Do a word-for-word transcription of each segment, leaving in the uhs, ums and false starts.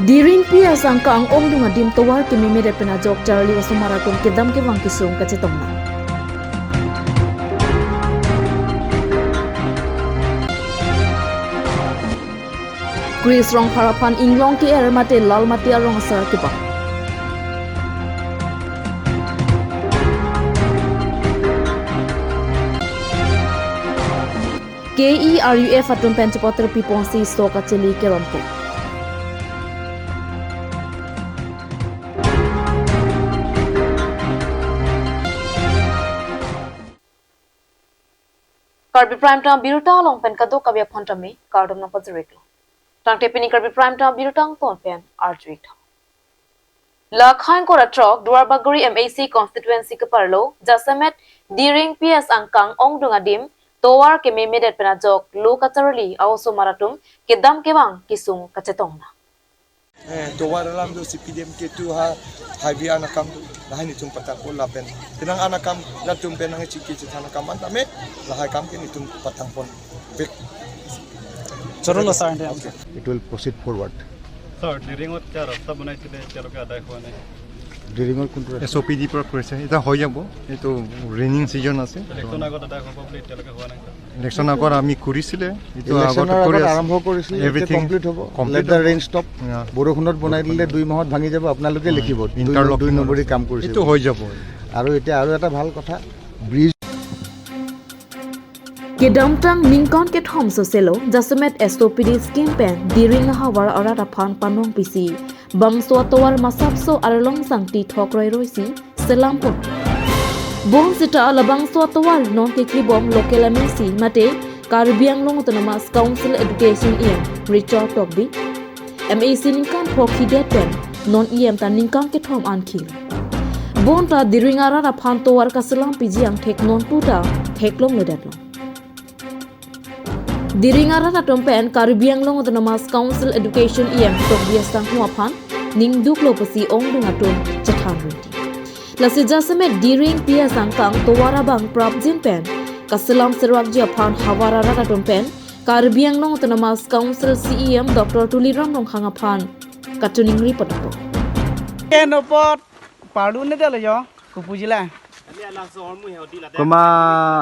Diring P S angkang ongdung adim tovar kememedet pen ajok charli osomar atum kedam kevang kesung kachetong nang. Chris Rongphar aphan inglong ke-er mate Lalmati arong asar kebang. K E R U F atum pen chepater piponsi sok achili keronpo. Karbi Prime Time birta along pen kadokave aphan tame kardom nangpajirlo. Tangte pini Karbi Prime Time birta angton pen arju-ik tha. La khang kora throk Duarbagori M A C constituency keparlo jasemet Diring P S angkang ongdung adim tovar kememedet pen ajok lo kacharli a-osomar atum kedam kevang kesung kachetong nang. Eh, tovar alam do C P D M K tu ha highway anakam do lahai netum patangpon lapen. Penang anakam latum penang chiki chethan akam an tame lahai akam ke netum patangpon. Pik. Chorolo sir, ante. Okay. It will proceed forward. Sir, দিৰিঙত কিয় ৰাস্তা বনাইছিলে, এতিয়ালৈকে আদায় হোৱা নাই? দিৰিঙৰ কোনটো ৰাস্তা? এছ অ' পি ডিৰ পৰা কৰিছে, এতিয়া হৈ যাব, এইটো ৰেইনিং ছিজন আছে। ইলেকশ্যন আগত আদায় হ'ব বুলি এতিয়ালৈকে হোৱা নাই, ছাৰ। ইলেকশ্যন আগত আমি কৰিছিলে, এইটো ইলেকশ্যনৰ আগত কৰি আগত আছে। আৰম্ভ কৰিছিলে, এতিয়া এভৰিথিং কমপ্লিট হ'ব। কমপ্লিট Let the হ'ব। Rain stop। Yeah। বৰষুণত বনাই দিলে দুই মাহত ভাঙি যাব, আপোনালোকে লিখিব। দুই ন-, ইণ্টাৰলকিং দুই নম্বৰী আছে। কাম কৰিছে এইটো বুলি। হৈ যাব। আৰু এতিয়া আৰু এটা ভাল কথা, bridge Kedamtang ningkan kethom soselo, jasemet S O P D scheme pen Diring ahavar arat aphan panong pisi bangso atovar masapso arlong sangti thok roiroi si selam pon. Bonsita labangso atovar non keklibom local M A C mate Karbi Anglong Autonomous Council Education E M Richard Tokbi, M A C ningkan phokhidet pen non E M ta ningkan kethom ankhil. Bonta Diring arat aphan tovar kaselam piji angthek nonpu ta theklongledetlo. Diring arat atum pen Karbi Anglong Autonomous Council Education E M Tokbi asangho aphan ningduklo pusi ongdung atum chethan rinti. Lasi jasemet Diring P S angkang tovar abang prapjin pen kaselam serwakji aphan havar arat atum pen Karbi Anglong Autonomous Council C E M Doctor Tuliram Ronghang aphan kachiningri padapo. Ken opot parlu ne dalo yo, kupu jila. Koma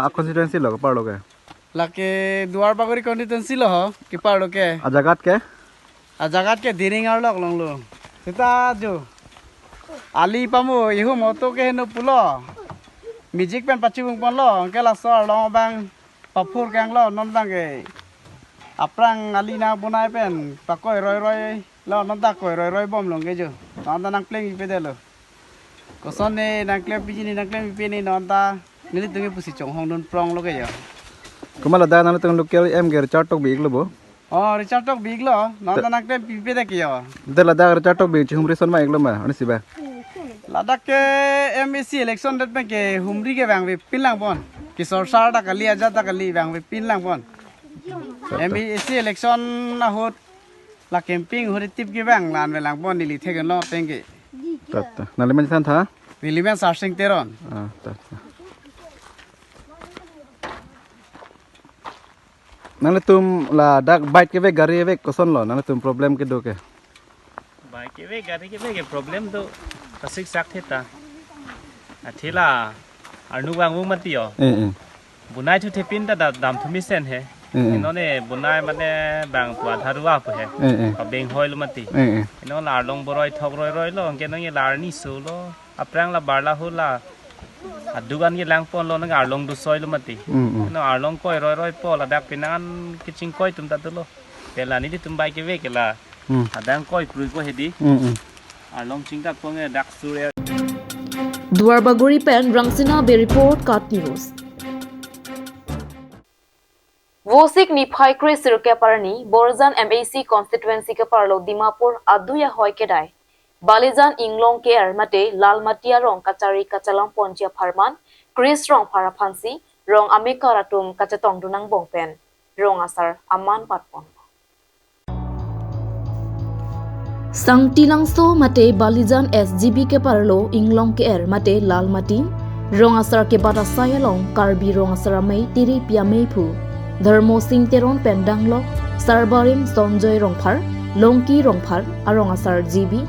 a constituency lo, parlo ke? Lake Duarbagori constituency lo ho, kiparlo ke. Ajagat ke? Ajagat ke Diring arlok longlo. Sita jo. Ali pamu ihu moto ke heno pulo. Music pen pachibung ponlo, ke laso arlong abang paphur kanglo non abang ke. Aphrang ali nang bonai pen pakoi roiroi lo non ta koi roiroi bomlong ke jo. Non ta nangpleng pipedetlo. Koson ne nangklem piji ne nangklem pipe ne non ta nelitum ke pusi chonghong dun pronglo ke jo. Koma ladak nangtum local M ke Richard Tokbi iklo bo? Oh, Richard Tokbi iklo, non ta nangklem pipedet ke jo. De ladak Richard Tokbi chihumri son ma iklo ma, ani siba? Ladak ke M A C election det pen ke humri ke vangve pinlang pon. Kisor sar ta kali, ajat ta kali vangve pinlang pon. M A C election ahut la campaign huri tip ke vang lan velang pon neli thek lo tengke. Tata. Nangli men than tha? Neli men Sarsing Teron. Ah, tata. Nanglitum ladak bike kevek gari kevek koson lo nanglitum problem kedo ke? Bike kevek gari kevek ke problem do kasik sak theta. Athila arnu vangvung mati jo. Eh, eh. Bonai thu thepin ta da-, dam thu mesen he. Eh, eh. Inone bonai mane bang tua dharua pu he. Eh, eh. Pabeng hoi lo mati. Eh, eh. Ino la arlong boroi thok roiroi lo, anke nong ye la arni so lo. Aphrang la barla hula. Adukan ke lang pon lo nang arlong dusoi lo mati. Mm, mm. Ino arlong koi roiroi po ladak pinangan kechingkoi atum ta dolo. Pela nelitum bike kevek ke la. Hmm. Adang koi krui ko hedi. Hmm, hmm. Arlong chingdak ponge dak sur ya. Duarbagori pen Rangsina Bey report, KAT News. Vosik niphai kre sirkep arni, Borjan M A C constituency keparlo Dimapur adui ahoi kedai Balijan inglong ke-er mate Lalmati arong kachari kachalam ponji apharman, Chris Rongphar aphansi, rong amekar atum kachetong dun angbong pen, rong asar aman patpon. Sangti Langso mate Balijan S G B keparlo inglong ke-er mate Lalmati, rong asar kebat asai along Karbi rong asar amei tiri pi amei phu Dharmo Sing Teron pen danglok Sarbarim Sonjoy Rongphar, Longki Rongphar, arong asar G B,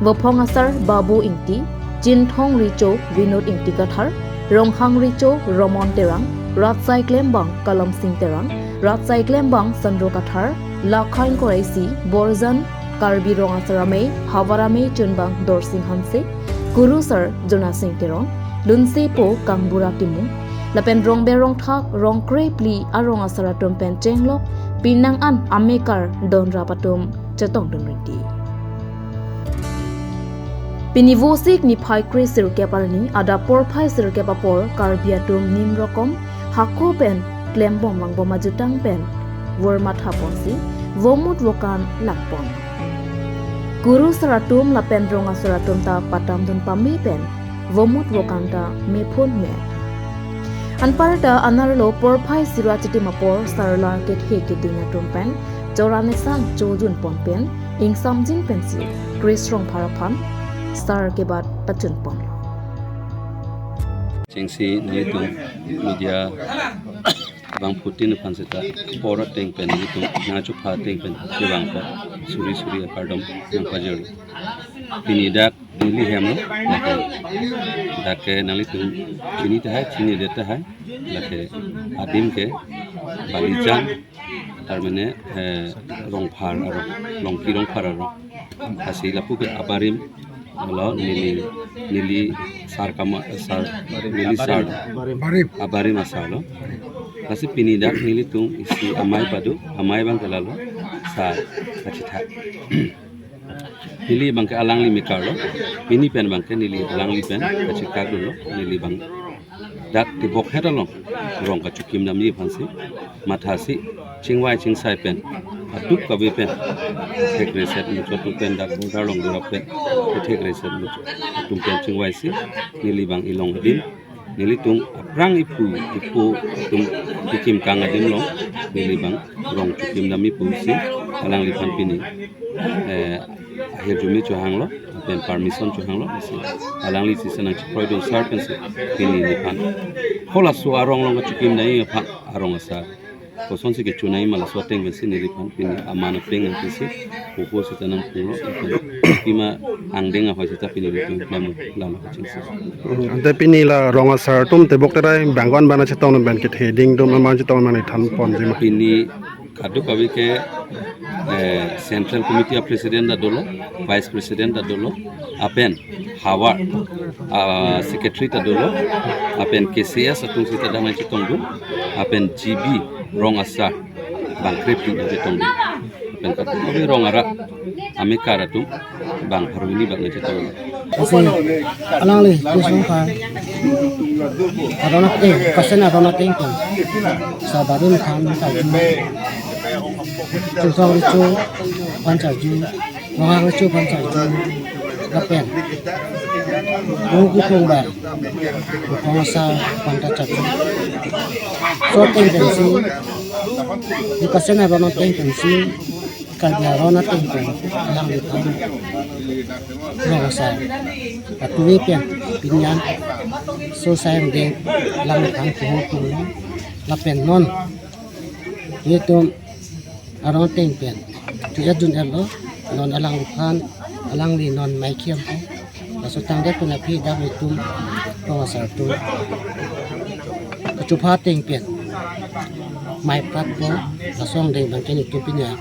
Vophong asar Babu Ingti, Chinthong Recho Vinod Ingti Kathar, Ronghang Recho Romon Terang, Ratsai Klembang Kalam Sing Terang, Ratsai Klembang Sandro Kathar, Lakhain Koraisi, Borjan Karbi Rong Asar Amei, Havar Amei Chunbang Dorsing Hanse, Kurusar Jonasing Terong, Lunsepo Kangbura Timung, lapen Rongber Rongthak, Rongkre Phli arong asar atum pen chenglok, pinang an amekar donrap atum chetongdun rinti. Pini Vosik niphai kre sirkep arni adap porphai sirkep apor Karbi atum nim rokom hako pen klembom vangbom ajutang pen vormatha ponsi vomut vokan langpon. Kurusar atum lapen rong asar atum ta patamdun pame pen vomut vokan ta mephun me. Anparta anerlo porphai sirkep chitim apor sarlar kethe keding atum pen chora nesang chojun pon pen ingsamjin pensi Chris Rongphar aphan sar kebat pachun pon. Chengsi nelitum media bangphutin aphan seta apor ateng pen nelitum nangchupha ateng pen chevang apot suri suri akardom nangpajirlo. Pini dak neli hemlo, lake dak ke nanglitum chini tahai, chinidet tahai, lake adim ke Balijan, tar mane, eh, Rongphar arong, Longki Rongphar arong. Lasi lapu ke abarim lo neli, neli sar kama, sar, neli sar, abarim asar lo. Lasi pini dak nelitum isi amei pado, amei abang ke lalo sar kachethak. Neli abang ke alangli mekar lo, pini pen abang ke neli alangli pen kachethak dunlo, neli abang dak tebok het along rong kachikim damji aphansi mathasi chingvai chingsai pen, aduk kave pen, thek reset muchot atum pen, dak border along dorap pen, thek reset muchot atum pen chingvaisi neli abang ilong adim, nelitum aphrang iphu ipo atum kekim kang adim along neli abang rong chikim damji pusi alangliphan pini, eh, ahirjume chohanglo, lapen permission chohanglo, lasi alangli sisi nangchekroidun sar pensi pini neliphan halaso arong along kachikim damji aphan arong asar kosonsi kecho nangji ma laso ateng pensi neliphan pini aman apeng nangkisi pupo sita nangpulo, lapen kima angdeng ahoi sita pini nelitum lam lam kachingsi. Hmm, ante pini la rong asar atum tebok terai bangkon bana chetong pen kethe ding atum aman chetong mane than ponji ma. Pini kadokave ke, eh, Central Committee a President ta dolo, Vice President ta dolo, lapen havar, ah, Secretary ta dolo, lapen K C S atum sita damnang chetongdun, lapen G B rong asar bangkre phli nangchetongdun, lapen kadokave rong arat amekar atum bang pharo hini bak nangchetongdun. Lasi alangli Chris Rongphar aron ateng, Kasen aron ateng pen sar abarim aphan charju, Chingthong Recho aphan charju, Ronghang Recho aphan charju, lapen Rongku Phongbar, Vophong asar aphan ta charju. Laso ateng pensi, Kasen aron ateng pensi, Karbi aron ateng pen alangliphan rong asar katuve pen pini an so sayang de alangliphan kuhu kuhu lapen non nelitum aron ateng pen tu ajun elo, non alangliphan, alangli non mei khiam po. Laso tangdet pen aphi dak nelitum rong asar atum kachupha ateng pen mei prat po, laso angdeng abang ke nelitum pini a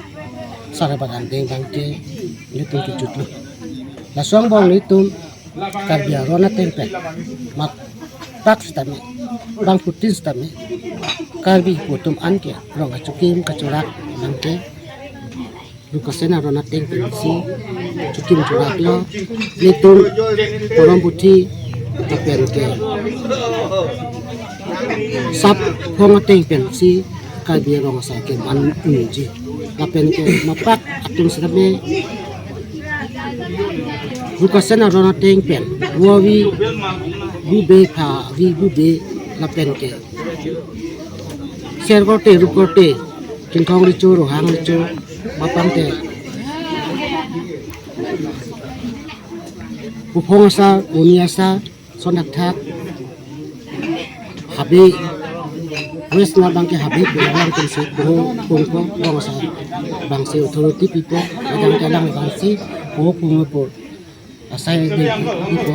sar abat angdeng abang ke nelitum kejutlo. Laso angbong nelitum Karbi aron ateng pen mapak sitame, bangphutin sitame, Karbi pu atum an ke rong kachikim kachorak abang ke Rukasen aron ateng pensi chikim choraklo, nelitum porom puthi lapen ke sap phong ateng pensi Karbi rong asar keman unji, lapen ke mapak atum sitame Rukasen aron ateng pen vo avi vo be, pha avi vo be, lapen ke ser korte rup korte, Chingthong Recho, Ronghang Recho, mapang te Vophong asar, Oni asar, son thakthak, habe, West na abangke habit belang pensi po pungpo rong asar abangsi authority pipo, abangke alangliphansi po pungpo asai de pipo.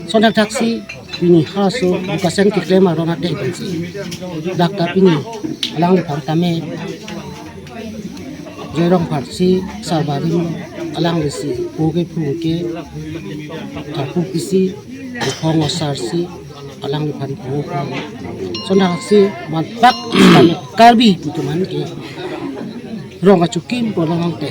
Lason thakthaksi pini halaso Bukasen keklem aron ateng pensi dak ta pini alangliphan tame Joy Rongphar si Sarbarim alanglisi po kephu ke thapu pisi, Bukhong asarsi alangliphan po. Lason thaksi manpak Karbi pu atum an ke rong achukim po long te.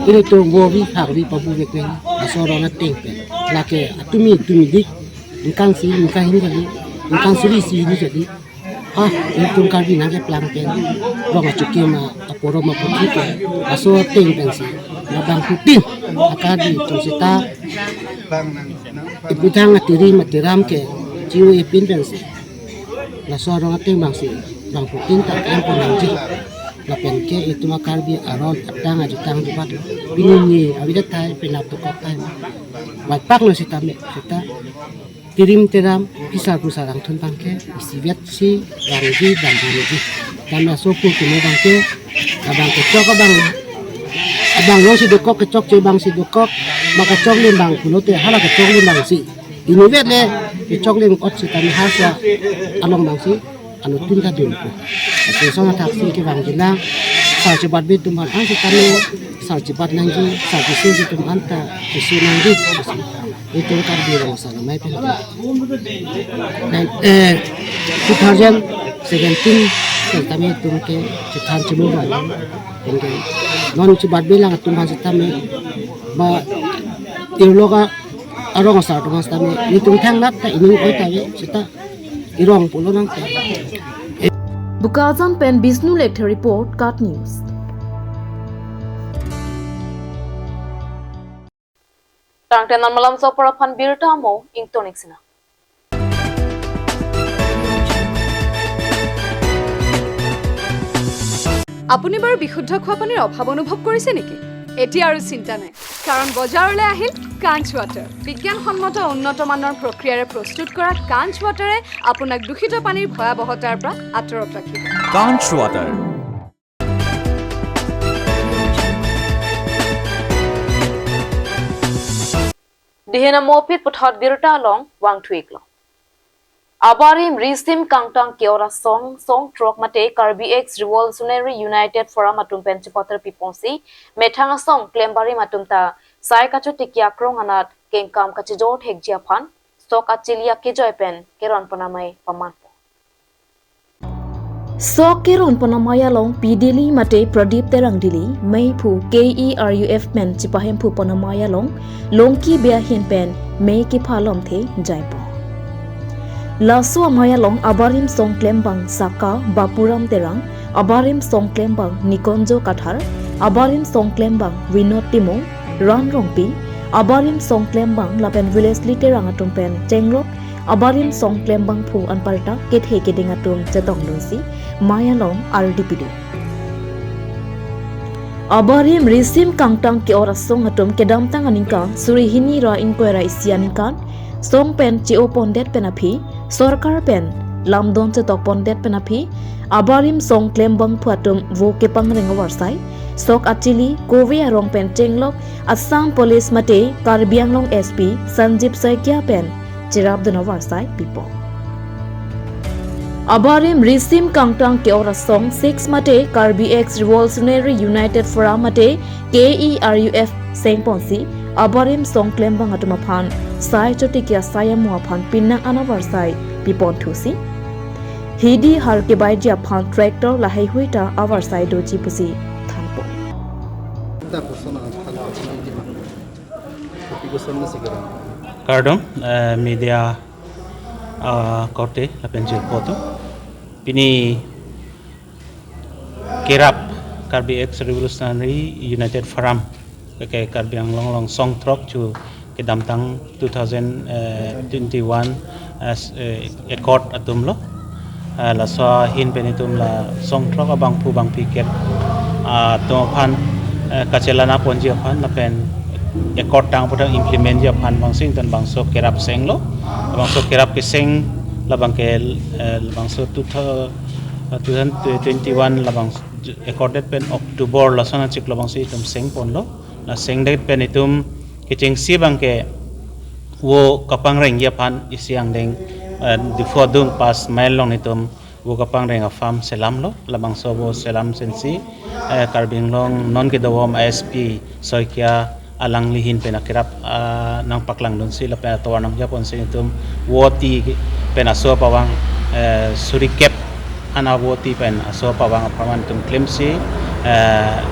Ilitum vovi phakvi pabu vek pen laso aron ateng pen lake atumi tumi dik, ingkang si ingkang hini kali, ingkang suri si hini kali. Ah, ilitum Karbi nangkeplang pen rong achukim aporom aputhi pen laso ateng pensi labangphutin a-Karbi atum seta ipithang atirim atiram ke chiu ipin pensi laso arong ateng abangsi bangphutin ta klem pon nangji. Lapen ke itum a-Karbi aron atang ajutang jubat pini ni avi athai penap tokok thai. Manpak lo sitame seta tirim tiram pisar pusar angthun abangke isivet si rangji dambomji. Tame aso pu kimo abangke abang kechok abang abang long si dokok, kechokche abangsi dokok, ma kechoklim abang pulote hala kechoklim abangsi inutvet le kechoklim ot sitame halaso along abangsi anuttin ta dunpo. Lason thaksi kevangji nang, sar chebatbe atum an sitame sar chebat nangji, sar chesung atum an ta chesung nangji. Itum Karbi rong asar amei pen ke. Nine, eh, two thousand seventeen pen tame itum ke chethan chemu abang. Pen ke non chebatbe lang atum aphan sitame ba irlok arong asar atum aphan sitame itum thangnat ta ining oi ta ave seta irong pulo nang ta. Bokajan pen Bishnu Lekthe report, KAT News. Tangte non malomso apor aphan birta mo ingtonik sina. আপুনি বাৰু বিশুদ্ধ খোৱা পানীৰ অভাৱ অনুভৱ কৰিছে নেকি? এতিয়া আৰু চিন্তা নাই, কাৰণ বজাৰলৈ আহিল কাঞ্চ ৱাটাৰ। বিজ্ঞানসন্মত উন্নত মানৰ প্ৰক্ৰিয়াৰে প্ৰস্তুত কৰা কাঞ্চ ৱাটাৰে আপোনাক দূষিত পানীৰ ভয়াৱহতাৰ পৰা আঁতৰত ৰাখিব। Kanch Water. Dihin amo aphi puthot birta along vangthu-iklo. Abarim risim kangtang ke-ot asong song throk mate Karbi Ex Revolutionary United Forum atum pen chepatar piponsi methang asong klembarim atum ta sai kachotiki akrong anat kengkam kachijor thekji aphan sok achili akejoi pen keron pon amei pamanpo. Sok keron pon amei along Pi Dili mate Pradip Terang Dili, meiphu K E R U F pen chipahemphu pon amei along Longki Bey ahin pen mei kepha lomthe jaipo. Laso amei along abarim song klembang saka Bapuram Terang, abarim song klembang Nikonjo Kathar, abarim song klembang Vinod Timung, Ran Rongpi, abarim song klembang lapen Wellesley Terang atum pen chenglok abarim song klembangphu anparta kethe keding atum chetongdunsi mei along ardi pido. Abarim risim kangtang ke-ot asong atum kedamtang aningkan suri hini ra ingkoi ra isi aningkan song pen che-o pondet pen aphi, sorkar pen lamdon chetok pondet pen aphi, abarim song klembangphu atum vo kepangreng avarsai sok achili kove arong pen chenglok Assam Police mate Karbi Anglong S P Sanjeev Saikia pen cherapdun avarsai pipo. Abarim risim kangtang ke-ot asong six mate Karbi Ex Revolutionary United Forum mate K E R U F sengponsi abarim song klembang atum aphan sai chotiki asai amo aphan pinang an avarsai piponthusi hidi har kebaiji aphan tractor lahaihui ta avarsai doji pusi thanpo. Kardom, eh, media, ah, korte lapen jirpo atum. Pini kerap Karbi Ex Revolutionary United Forum, ke Karbi Anglong along song throk chu kedamtang two thousand twenty-one, eh, s-, eh, accord atum lo. Eh, laso ahin pen itum la song throk abangphu bangphi ket, ah, atum aphan, eh, kachelana ponji aphan lapen accord tang aphuthak implement ji aphan bangsi ton bangso kerap senglo. Bangso kerap keseng Labang ke, eh, labangso two thou-, eh, two thousand twenty-one labang accorded pen October lason achiklo abangsi itum seng ponlo. La sengdet pen itum kechengsi abang ke vo kapangrengji aphan isi angdeng, eh, Diphu adung pas mile along itum vo kapangreng a-farm selamlo. Labangso vo selam sensi, eh, Karbi Anglong non kedobom a-S P Saikia alangli ahin pen akerap, ah, nangpaklangdunsi lapen atovar nangjaponsi itum voti pen aso apavang, eh, suri kep ana voti pen aso apavang apharman itum klemsi, eh,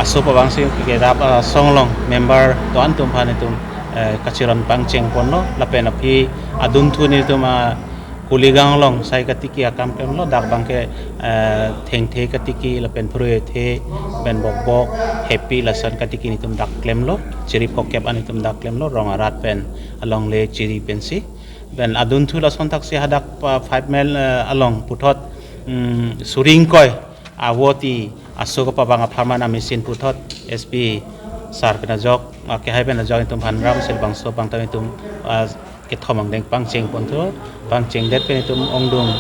aso apavangsi kerap asong along member do-an atum aphan itum, eh, kachiron pangcheng ponlo lapen aphi adunthu nelitum a Kuligang along sai katiki akam klemlo, dak abang ke, eh, thengthe katiki lapen phurui ethe pen bokbok hepi lason katiki nelitum dak klemlo, chiri phokep an nelitum dak klemlo, rong arat pen alongle chiri pensi. Pen adunthu lason thaksi hadak pa five mile, eh, along puthot, mm, suri ingkoi avoti aso kapavang apharman a-machine puthot S P sir pen ajok, ah, kehai pen ajok itum aphan ramsi labangso abang ta itum, ah, kethom angdeng pangcheng ponthu, pangchengdet pen itum ongdung,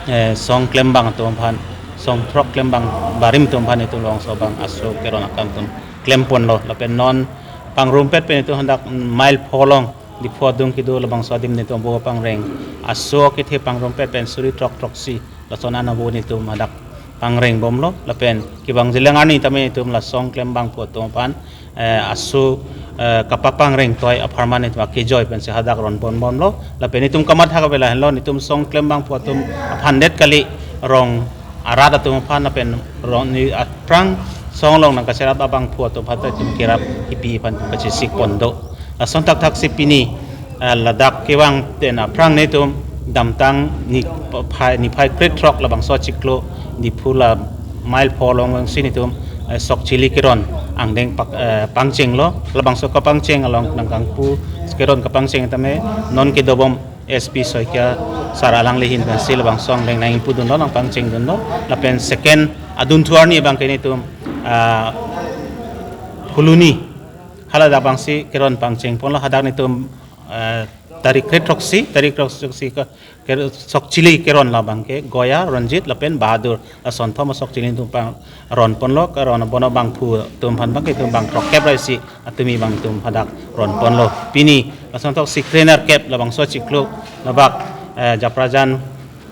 eh, song klembang atum aphan, song throk klembang barim atum aphan itum labangso abang aso keron akam itum klem ponlo. Lapen non pangrumpet pen itum hadak mile pho along Diphu adung kedo labangso adim nelitum vo kapangreng aso kethe pangrumpet pen suri throk throksi lason ana vo nelitum hadak pangrengbomlo. Lapen kevangjilang arni tame itum la song klembangpo atum aphan, eh, aso, eh, kapapangreng toi apharman itum akejoi pensi hadak ron ponbomlo. Lapen itum kamatha kave lahenlo, nelitum song klembangpo atum aphan det kali, rong arat atum aphan lapen rong ni aphrang song along nangkacherap abangphu atum aphan ta itum kerap kipi aphan kachesik pon do. Lason thakthaksi pini, eh, ladak kevang pen aphrang nelitum damtang ni phai, niphai krethrok labangso achiklo Diphu la mile pho along vangsi nelitum, eh, sok chili keron angdeng pak, eh, pangchenglo. Labangso kapangcheng along nangkangpu keron kapangcheng tame non kedobom S P Saikia sir alangli ahin pensi labangso angdeng nangkipudunlo, nangpangchengdunlo. Lapen second adunthu arni abang ke nelitum, ah, Phuloni, haladak abangsi keron pangcheng ponlo, hadak nelitum, eh, tarik kre throksi, tarik throksi ke, ke sok chili keron labang ke Goya, Ranjit lapen Bahadur, lason thom asok chili nelitum pangron ponlo. Keron abono abangphu atum aphan abang ke itum bang throkkep ra isi atumi abang itum hadak ron ponlo. Pini lason thaksi krenerkep labangso achiklo labak, eh, Japrajan,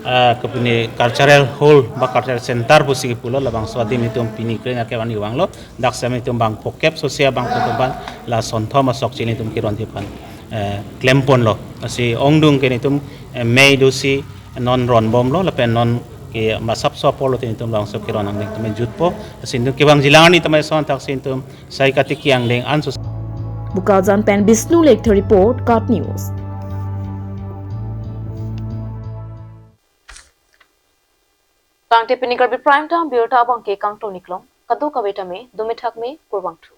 eh, kapini cultural hall ba cultural center pusi kepulo, labangso adim itum pini krenerkep arni vanglo. Dak seme itum bang phokep sosia abangphu atum aphan lason thom asok chili nelitum keron aphan, eh, klem ponlo. Lasi ongdung ke nelitum, eh, mei dosi non ronbomlo lapen non ke masap so apor lo te nelitum labangso keron angdeng tame jutpo. Lasi nelitum kevangjilang arni tame lason thaksi nelitum sai katiki angdeng anso. Bokajan pen Bishnu Lekthe report, KAT News. Tangte pini Karbi Prime Time birta abang ke kangton iklong, kadokave tame, dome thakme, kurvangthu.